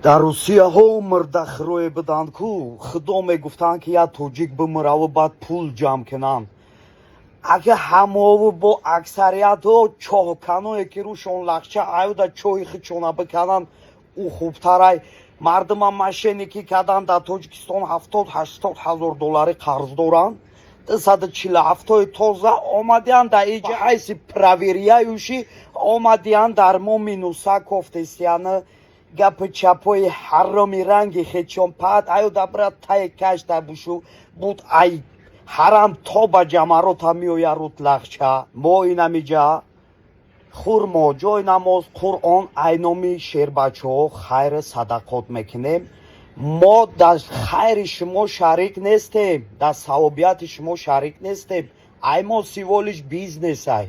Дар Русияҳо мурдахӯрое буданд ку, худо мегуфтанд, ки як тоҷик бимираву баъд пул ҷамъ кунанд. Ака, ҳамову бо аксариятҳо чоҳканое, ки рӯшон лахча аюда чоҳи худшона бикананд, ӯ хубтарай. Мардума мошенникӣ кардан. Дар Тоҷикистон 70-80 ҳазор доллари қарз доранд. 247-ҳои тоза омадиянд дар иҷа, ҳайси проверяющий омадиянд, дар мо минуса кофтестияны, гапи чапои ҳароми ранги хечон пад аюда брат тай кашта бушу буд, ай ҳарам то ба ҷамарота меоя рут лахча. Мо инамиҷа хурмо, ҷои намоз, Қуръон, айноми шербачаҳо хайри садақот мекунем. Мо дар хайри шумо шарик нестем, дар савобияти шумо шарик нестем. Ай мо всего лишь бизнесай.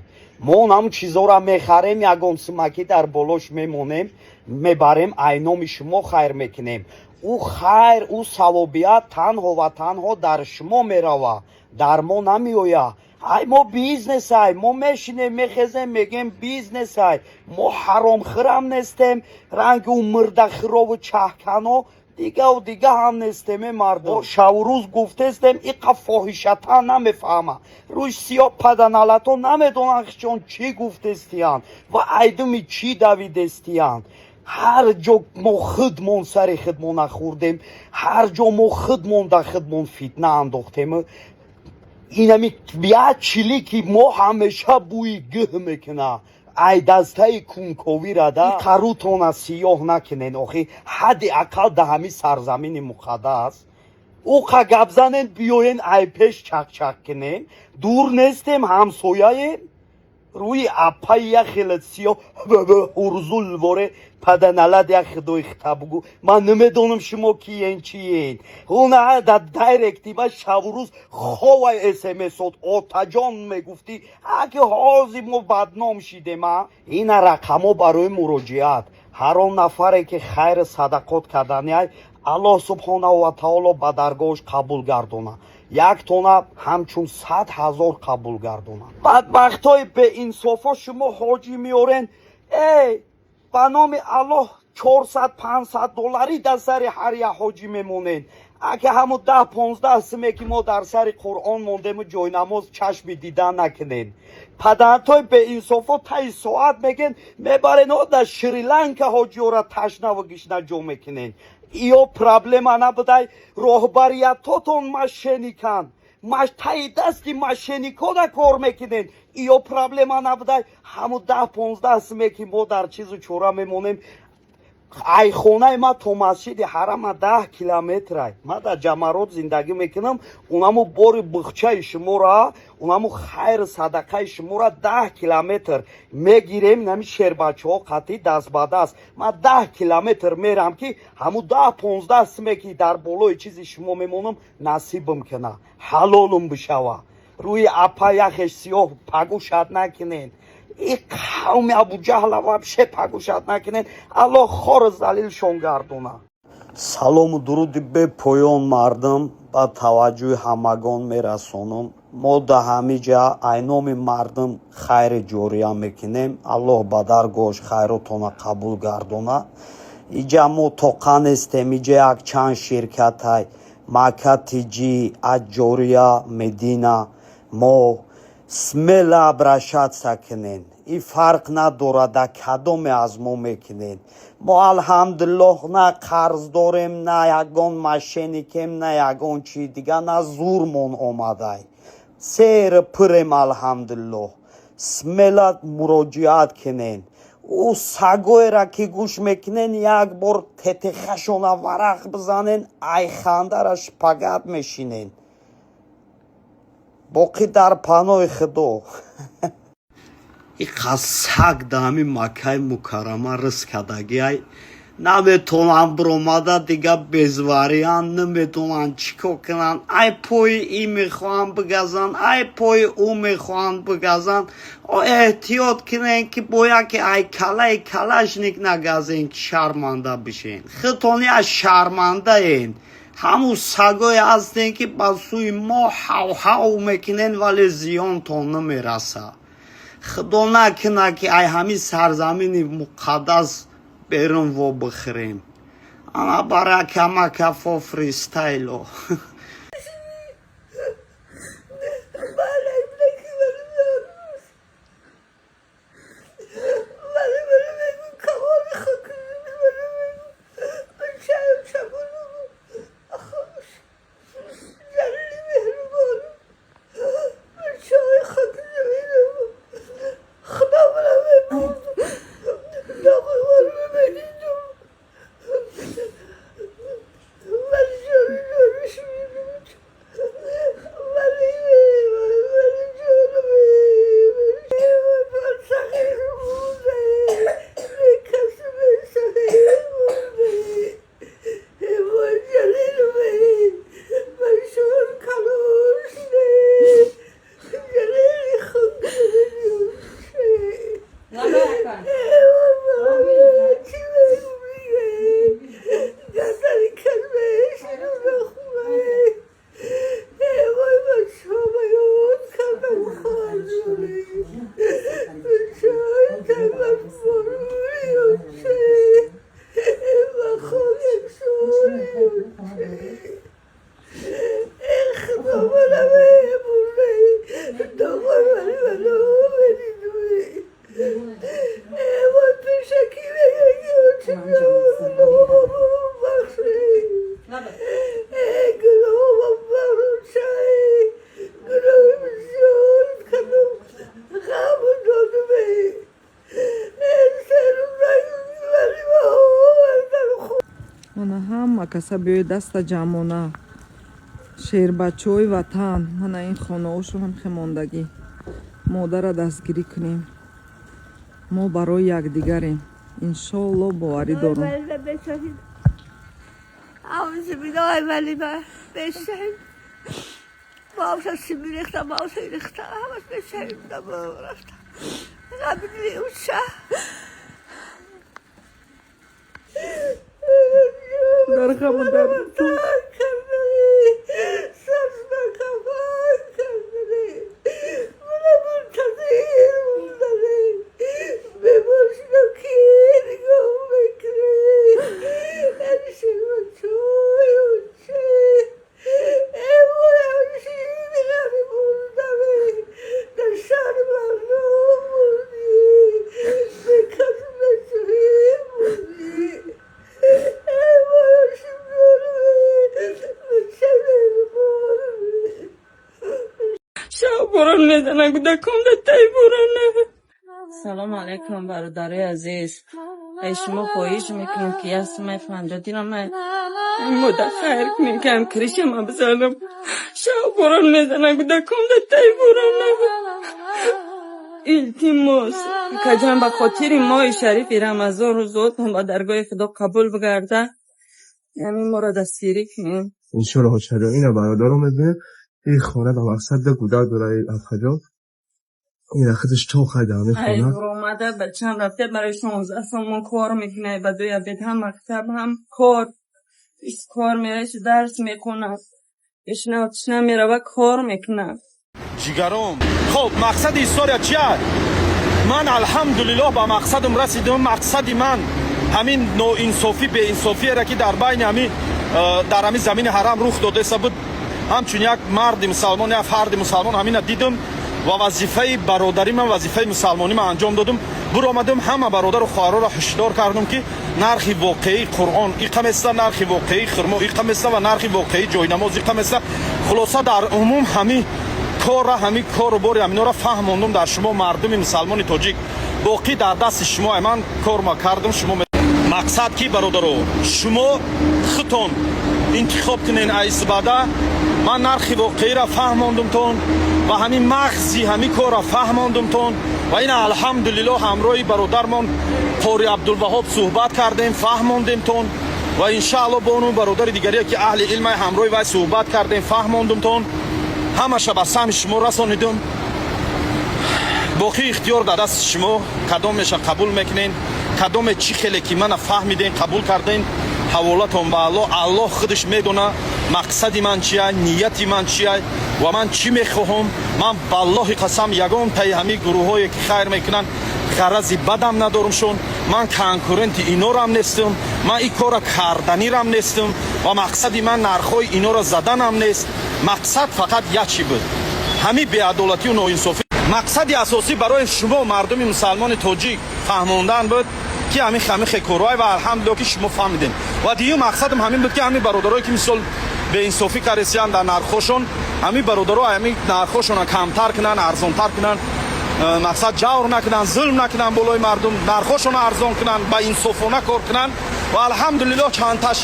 Мо ҳамун чизоро мехарем, ягон сумакӣ дар болош мемонем, мебарем, айноми шумо хайр мекунем. Ӯ хайр, ӯ савобият танҳо ва танҳо дар шумо мерава, дар мо намеояд. Ай мо бизнесай. Мо мешинем, мехезем, мегем, бизнесай. Мо ҳаромхӯрам нестем, ранги ӯ мурдахӯрову чаҳкано, дигаву дига ҳам нестем. Е мардум, шаву рӯз гуфтестем, иқа фоҳишата намефаҳма. Рӯи сиёҳ паданалато намедонанд, чон чӣ гуфтестиянд ва айдуми чӣ давидестиянд. Ҳар ҷо мо худмон сари худмон нахӯрдем, ҳар ҷо мо худмон дар худмон фитна андохтем. Инами як чилики мо ҳамеша бӯи гӯҳ мекуна, ай дастаи кунковира да қарутона сиёҳ накунен. Охи, ҳадди ақал да ҳами сарзамини муқаддас уқа гап занен, биёен, ай пеш чақчақ кунен. Дур нестем, ҳамсояем. Рӯи аппаи як хеле сиёҳ ҳурзул воре паданалад, як худои хита бугӯ. Ман намедонам, шумо киен, чиен. Уна дар директи ма шаву рӯз ховай смсот отаҷон мегуфтӣ. Аки ҳозир мо бадном шидем. А ина рақамҳо барои муроҷиат. Ҳар он нафаре, ки хайри садақот карданиай, Аллоҳ субҳонаҳу ва таоло ба даргоҳаш қабул гардона, як тона ҳамчун 100 000 қабул гардона. Бадбахтҳои беинсофо, шумо ҳоҷӣ меорен, эй, ба номи Аллоҳ, 400-500 долларӣ дар сари ҳар як ҳоҷӣ мемонед. Ака, ҳамун 10-15 суме, ки мо дар сари Қуръон мондему ҷойнамоз, чашми дидан накунед. Падартҳои беинсофо таи соат меген, мебарен, о, дар Шри-Ланка ҳоҷиёра ташнаву гишна ҷо мекунед. Иё проблема набудай? Роҳбариятотон мошенниканд, таи дасти мошенникода кор мекунед. Иё проблема набудай? Ҳамун 10-15 суме, ки мо дар чизу чора мемонем. Айхонаи ма то масҷиди ҳарама 10 километрай. Ма дар Ҷамарот зиндагӣ мекунам. Унаму бори буғчаи шуморо, унаму хайру садақаи шуморо 10 километр мегирем. Нами шербачаҳо қатъи даст ба даст ма 10 километр мерам, ки ҳаму 10-15 суме, ки дар болои чизи шумо мемонам, насибам куна, ҳалолум бишава. Рӯи апа яхеш сиёҳ пагушат накунед. И қавми Абуҷаҳла вообще пагушат накунед. Аллоҳ хору залилшон гардона. Салому дуруди бепоён, мардум, ба таваҷҷӯҳи ҳамагон мерасонам. Мо да ҳамиҷа айноми мардум хайри ҷория мекунем. Аллоҳ ба даргоҳаш хайротона қабул гардона. Иҷа мо тоқа нестем, иҷа якчанд ширкатай: Мака Тиҷи, Аҷория, Медина. Мо смело обращаться кунен, и фарқ надорад, дар кадоме аз мо мекунед. Мо, алҳамдулиллоҳ, на қарз дорем, на ягон мошенникем, на ягон чи дига, на зурмон омадай. Сер пурем, алҳамдулиллоҳ. Смело муроҷиат кунен. Ӯ сагоера, ки гӯш мекунен, як бор тетехашона варақ бизанен, айхандара шпагат мешинен. Боқӣ дар паноҳи Худо. Иқа саг да ҳамин Маккаи Мукаррама рис кардагиай, наметавонанд биромада, дига безвариант, наметавонанд чӣ кор кунанд. Ай пои ин мехоҳанд бигазанд, ай пои ӯ мехоҳанд бигазанд. Эҳтиёт кунен, ки бо яке ай калаи калашник нагазен, ки шарманда бишен. Худтон як шармандаен. Ҳамун сагое ҳастен, ки ба сӯи мо ҳав-ҳав мекунен, вале зиёнтон намерасад. Худо накунад, ки ай ҳамин сарзамини муқаддас берун во бихӯрем. Ана барака макафо фристайло. Мана ҳама каса биёед даста ҷамъона, шербачаҳои ватан. Мана ин хонаҳошо ҳам хемондагӣ. Модара дастгирӣ кунем, мо барои якдигарем, иншоалло, боварӣ дорам. Дар ғаму дарди ту. Борон мезана, кӯдаком дар таи борона. Салому алайкум, бародарои азиз. Ай шумо хоҳиш мекунем, ки як сумаи 50 дирам мода хайр кунем, ки ам крышама бизанам. Шаб борон мезана, кӯдаком дар таи борона. Илтимос каҷан, ба хотири моҳи шарифи Рамазон рӯзотон ба даргоҳи Худо қабул бигарда, ҳамин моро дастгирӣ кунем. Иншоалло, ҳоҷаҷон, ина бародаро мебинем, ин хона ба мақсад да кӯдак дора, афхаҷон. Ина худаш то хай дар ҳамин хона. Омада бачам рафта, барои 16 сомон кор мекунад, ба дуи обед ҳам мактаб, ҳам кор. Кор мераш, дарс мехонад, ишна мерава, кор мекунад. Ҷигаром, хоб, мақсади история чия? Ман, алҳамдулиллоҳ, ба мақсадам расидам. Мақсади ман ҳамин ноинсофӣ, беинсофиеро, ки дар байни ҳамин, дар ҳамин замини ҳарам рух додаиста буд, ҳамчун як марди мусалмон, як фарди мусалмон ҳамина дидам ва вазифаи бародариман, вазифаи мусалмонима анҷом додум. Буромадам, ҳама бародару хоҳароро ҳушдор кардум, ки нархи воқеии Қуръон иқаместа, нархи воқеии хурмо иқаместа ва нархи воқеии ҷойнамоз иқаместа. Хулоса, дар умум ҳамин корра, ҳамин кору бори ҳаминора фаҳмондум дар шумо, мардуми мусалмони тоҷик. Боқӣ дар дасти шумо. Ман корма кардум, шумо мақсад ки, бародаро, шумо худтон интихоб кунен. Айсбада ман нархи воқеиро фаҳмондумтон ва ҳамин мағзи ҳамин корро фаҳмондумтон. Ва ина, алҳамдулиллоҳ, ҳамроҳи бародармон Қори Абдулваҳоб суҳбат кардем, фаҳмондемтон ва иншаалло бо он бародари дигаре, ки аҳли илмай, ҳамроҳи вай суҳбат кардем, фаҳмондумтон, ҳамаша ба саҳми шумо расонидум. Боқӣ ихтиёр дар дасти шумо, кадомеша қабул мекунен, кадоме чӣ хеле ки мана фаҳмиден, қабул карден, ҳаволатон ба Аллоҳ. Аллоҳ худаш медона мақсади ман чия, нияти ман чия ва ман чӣ мехоҳам. Ман валлоҳи қасам, ягон таи ҳамин гурӯҳҳое, ки хайр мекунанд, ғарази бадам надорумшон. Ман конкуренти инорам нестам, ман ин кора карданирам нестам ва мақсади ман нархҳои инора заданам нест. Мақсад фақат як чӣ буд: ҳамин беадолатию ноинсофӣ. Мақсади асосӣ барои шумо, мардуми мусалмони тоҷик, фаҳмондан буд, ки ҳамин ҳамин корҳое, ва алҳамдулилло, ки шумо фаҳмидем. Ва дуюм мақсадам ҳамин буд, ки ҳамин бародарое, ки мисол беинсофӣ кардесиянд дар нархҳошон, ҳамин бародаро ҳамин нархҳошонро камтар кунанд, арзонтар кунанд, мақсад ҷавр накунанд, зулм накунанд болои мардум, нархҳошонро арзон кунанд, ба инсофона кор кунанд. Ва алҳамдулилло, чандташ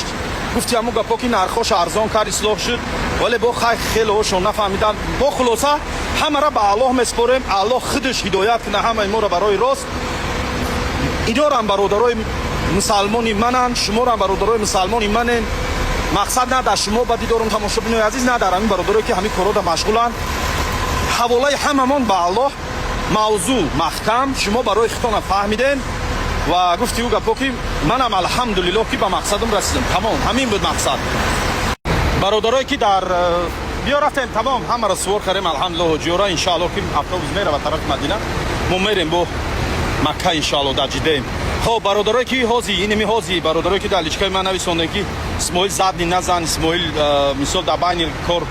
гуфти ҳамун гапо, ки нархҳош арзон кард, ислоҳ шуд, вале бо хай хелеҳошон нафаҳмиданд. Бо хулоса, ҳамаро ба Аллоҳ меспорем, Аллоҳ худаш ҳидоят кунад ҳамаи моро барои рост. Инорам бародарои мусалмони мананд, шуморам бародарои мусалмони манен. Мақсад на дар шумо бадӣ дорум, тамошобинои азиз, на дар ҳамин бародарое, ки ҳамин корҳода машғуланд. Ҳаволаи ҳамамон ба Аллоҳ. Мавзӯъ маҳкам, шумо барои худтона фаҳмиден ва гуфти ӯ гапо, ки манам алҳамдулиллоҳ, ки ба мақсадам расидам. Тамом, ҳамин буд мақсад. Бародарое, ки дар биё рафтем, тамом, ҳамаро сувор кардем, алҳамдулиллоҳ. Ҳоҷиёра, иншааллоҳ, ки автобус мерава тарафи Мадина, мо мерем бо Макка, иншааллоҳ, дар Ҷиддаем. Хоб, бародарое, ки ҳози инами ҳози, бародарое, ки дар личкаи ман нависондем, ки Исмоил, задний назан, Исмоил, мисол, дар байни кор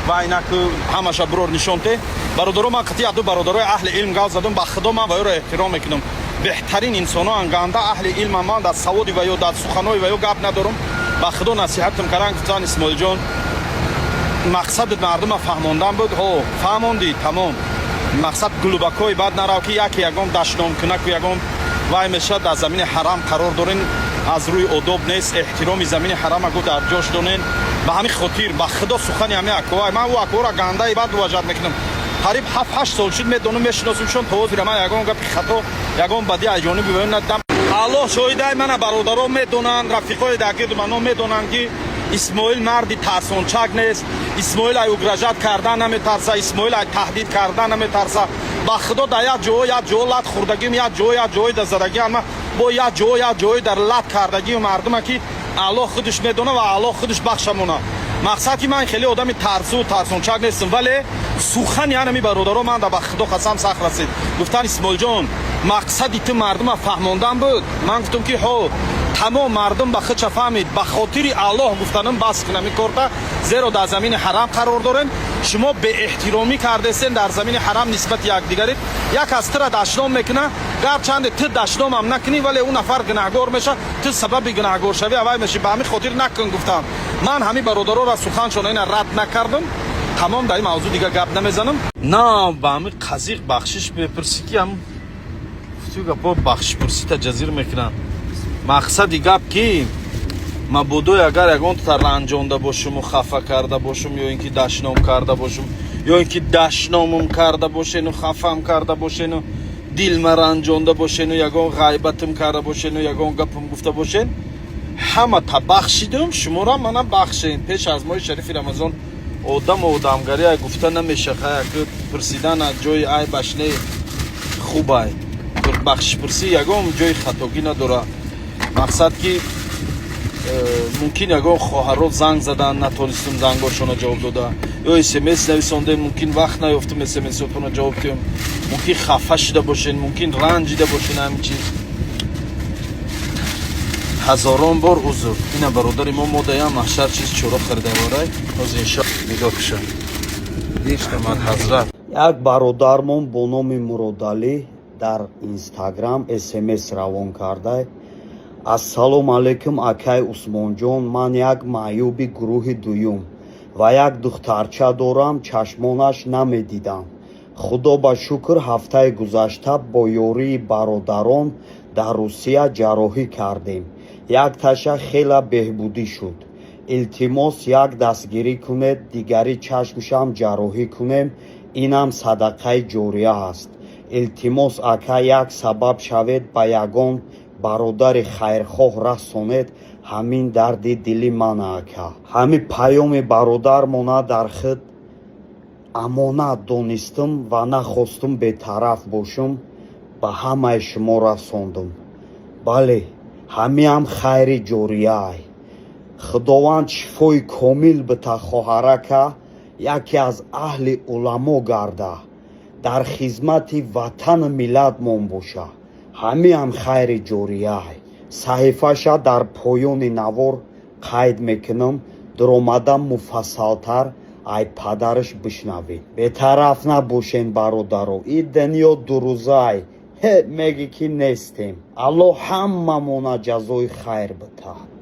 вай наку, ҳамаша бурор нишонте. Бародаро, ман қатъи яду бародарои аҳли илм гап задум. Ба Худо, ман ва ёро эҳтиром мекунам, беҳтарин инсоноан, ганда аҳли илмам. Ман дар саводи ва ё дар суханои ва ё гап надорам. Ба Худо, насиҳатам кардан, гуфтан: «Исмоилҷон, мақсадат мардума фаҳмондан буд, ҳо, фаҳмондӣ, тамом. Мақсад глубоко и баъд нарав, ки яке ягон дашном кунаку ягон вай мешавад. Дар замини ҳарам қарор дорен, аз рӯи одоб нест, эҳтироми замини ҳарама гу дар ҷош донен». Ба ҳамин хотир, ба Худо, сухани ҳамин аковай, ман ӯ акора гандаи бад уважать мекунам. Қариб 7-8 сол шуд, медонам, мешиносимшон. То ҳозира ман ягон гапи хато, ягон бадӣ аз ҷониби вай надидам. Аллоҳ шоҳидай, мана бародарон медонанд, рафиқои дар гирду мано медонанд, ки Исмоил марди тарсончак нест. Исмоил ай угрожать кардан наметарса, Исмоил ай таҳдид кардан наметарса. Ба Худо, дар як ҷо, як ҷо лат хӯрдагим, як ҷо, як ҷои дар задагиам, бо як ҷо, як ҷои дар лат кардагию мардума, ки Аллоҳ худаш медона ва Аллоҳ худаш бахшамона. Мақсад, ки ман хеле одами тарсу тарсончак нестам, вале сухани ҳанами бародаро ман да, ба Худо қасам, сахт расид. Гуфтан: «Исмоилҷон, мақсади ту мардума фаҳмондан буд». Ман гуфтам, ки ҳо, тамом, мардум ба худша фаҳмид. Ба хотири Аллоҳ гуфтанам, бас кунам ин корта, зеро дар замини ҳарам қарор дорем. Шумо беэҳтиромӣ кардесен дар замини ҳарам нисбати якдигарӣ. Як аз тура дашном мекуна, гарчанде ту дашномам накунӣ, вале ӯ нафар гунаҳгор меша, ту сабаби гунаҳгоршавӣ авай мешӣ. Ба ҳамин хотир накун, гуфтам. Ман ҳамин бародароро суханшона ина рад накардам. Тамом, дар ин мавзӯъ дига гап намезанам. На ба ҳамин қазиқ бахшиш мепурсӣ, ки ҳам гуфтӣ гапо, бахшишпурсита ҷазир мекунанд. Мақсади гап, ки мабодой агар ягонта ранҷонда бошуму хафа карда бошум, ё ин ки дашном карда бошум, ё ин ки дашномум карда бошену хафам карда бошену дилма ранҷонда бошену ягон ғайбатим карда бошену ягон гапам гуфта бошен, ҳама та бахшидум, шуморо мана бахшен. Пеш аз моҳи шарифи Рамазон одаму одамгария гуфта намеша. Хая, пурсидан аз ҷои айбаш не, хубай. Бахшишпурсӣ ягон ҷои хатогӣ надора. Мақсад, ки мумкин ягон хоҳарот занг задан, натонистум зангошона ҷавоб дода, ё смс нависондем, мумкин вақт наёфтум смсотона ҷавоб диҳем, мумкин хафа шида бошен, мумкин ранҷида бошен, ҳамин чиз. Ҳазорон бор узр. Ина бародари мо модаям маҳшар чиз чора харида ворай. Ҳозир иншо нигоҳ куша, ман ҳазрат. Як бародармон бо номи Муродалӣ дар Инстаграм смс равон карда: «Ассалому алайкум, акай Усмонҷон. Ман як маъюби гурӯҳи дуюм ва як духтарча дорам, чашмонаш намедидам. Худо ба шукр, ҳафтаи гузашта бо ёрии бародарон дар Русия ҷарроҳӣ кардем, якташа хела беҳбудӣ шуд. Илтимос, як дастгирӣ кунед, дигари чашмшам ҷарроҳӣ кунем, инам садақаи ҷория аст. Илтимос, ака, як сабаб шавед, ба ягон бародари хайрхоҳ расонед, ҳамин дарди дили мана, ака». Ҳамин паёми бародармона дар худ амонат донистам ва нахостум бетараф бошум, ба ҳамаи шумо расондум. Бале, ҳамиам хайри ҷориай. Худованд шифои комил бита хоҳарака, яке аз аҳли уламо гарда, дар хизмати ватану миллатмон боша. Ҳамиам хайри ҷорияй. Саҳифаша дар поёни навор қайд мекунам, дуромада муфассалтар ай падараш бишнавед. Бетараф набошен, бародаро, и дунё дурӯзай. Ҳе меги, ки нестем. Аллоҳ ҳамамона ҷазои хайр битаҳад.